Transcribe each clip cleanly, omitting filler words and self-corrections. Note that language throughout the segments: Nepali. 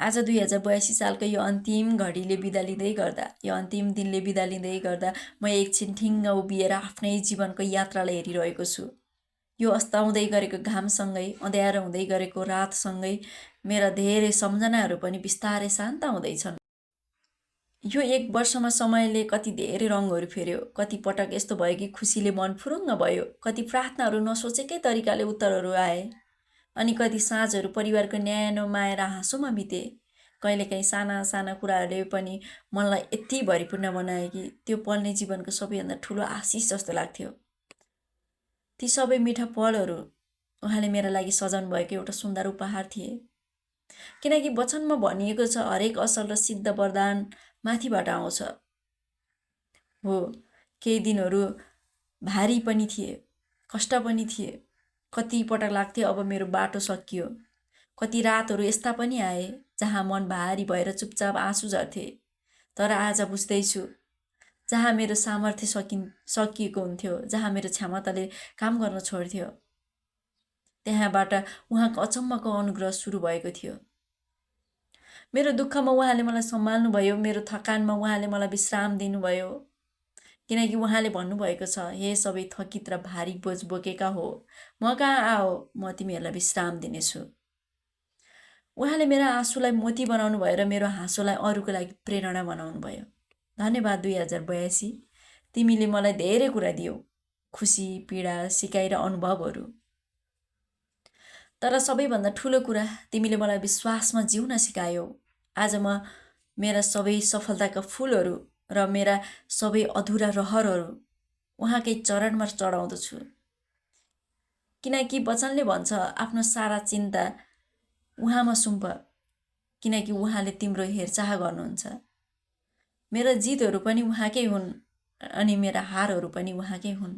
आज 2082 सालको यो अन्तिम घडीले बिदा लिँदै गर्दा, यो अन्तिम दिनले बिदा लिँदै गर्दा म एकछिन ठिङ्ग उभिएर आफ्नै जीवनको यात्रालाई हेरिरहेको छु। यो अस्ताउँदै गरेको घामसँगै, अँध्यारो हुँदै गरेको रातसँगै मेरा धेरै सम्झनाहरू पनि बिस्तारै शान्त हुँदैछन्। यो 1 वर्षमा समयले कति धेरै रङहरू फेर्यो, कति पटक यस्तो भयो कि खुसीले मन फुरुङ्ग भयो, कति प्रार्थनाहरू नसोचेकै तरिकाले उत्तरहरू आए, अनि कति साँझहरू परिवारको न्यानो माया र हाँसोमा बिते। कहिलेकाहीँ साना साना कुराहरूले पनि मनलाई यति भरिपूर्ण बनाए कि त्यो पल नै जीवनको सबैभन्दा ठुलो आशिष जस्तो लाग्थ्यो। ती सबै मिठा पलहरू उहाँले मेरा लागि सजाउनु भएको एउटा सुन्दर उपहार थिए। किनकि वचनमा भनिएको छ, हरेक असल र सिद्ध वरदान माथिबाट आउँछ। हो, केही दिनहरू भारी पनि थिए, कष्ट पनि थिए। कति पटक लाग्थ्यो अब मेरो बाटो सकियो। कति रातहरू यस्ता पनि आए जहाँ मन भारी भएर चुपचाप आँसु झर्थे। तर आज बुझ्दैछु, जहाँ मेरो सामर्थ्य सकिएको हुन्थ्यो, जहाँ मेरो क्षमताले काम गर्न छोड्थ्यो, त्यहाँबाट उहाँको अचम्मको अनुग्रह सुरु भएको थियो। मेरो दुःखमा उहाँले मलाई सम्हाल्नुभयो, मेरो थकानमा उहाँले मलाई विश्राम दिनुभयो। किनकि उहाँले भन्नुभएको छ, हे सबै थकित र भारी बोझ बोकेका हो, म कहाँ आओ, म तिमीहरूलाई विश्राम दिनेछु। उहाँले मेरा आँसुलाई मोती बनाउनु भयो र मेरो हाँसोलाई अरूको लागि प्रेरणा बनाउनु भयो। धन्यवाद 2082, तिमीले मलाई धेरै कुरा दियौ, खुसी, पीडा, सिकाइ र अनुभवहरू। तर सबैभन्दा ठुलो कुरा, तिमीले मलाई विश्वासमा जिउन सिकायौ। आज म मेरा सबै सफलताका फुलहरू र मेरा सबै अधुरा रहरहरू उहाँकै चरणमा चढाउँदछु। किनकि वचनले भन्छ, आफ्नो सारा चिन्ता उहाँमा सुम्प, किनकि उहाँले तिम्रो हेरचाह गर्नुहुन्छ। मेरा जितहरू पनि उहाँकै हुन् अनि मेरा हारहरू पनि उहाँकै हुन्।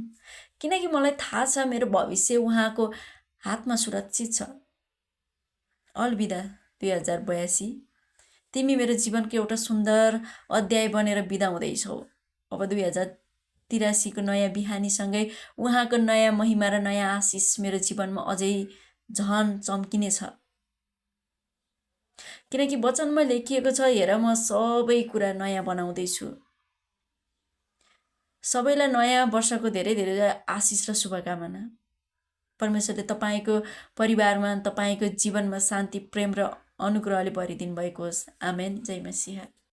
किनकि मलाई थाहा छ मेरो भविष्य उहाँको हातमा सुरक्षित छ। अलविदा 2082, तिमी मेरो जीवनको एउटा सुन्दर अध्याय बनेर बिदा हुँदैछौ। अब 2083 को नयाँ बिहानीसँगै उहाँको नयाँ महिमा र नयाँ आशिष मेरो जीवनमा अझै झन चम्किने छ। किनकि वचनमा लेखिएको छ, हेर म सबै कुरा नयाँ बनाउँदैछु। सबैलाई नयाँ वर्षको धेरै धेरै आशिष र शुभकामना। परमेश्वरले तपाईको परिवारमा, तपाईको जीवनमा शान्ति, प्रेम र अनुग्रहले भरिदिनु भएको होस्। आमेन। जय मसीह।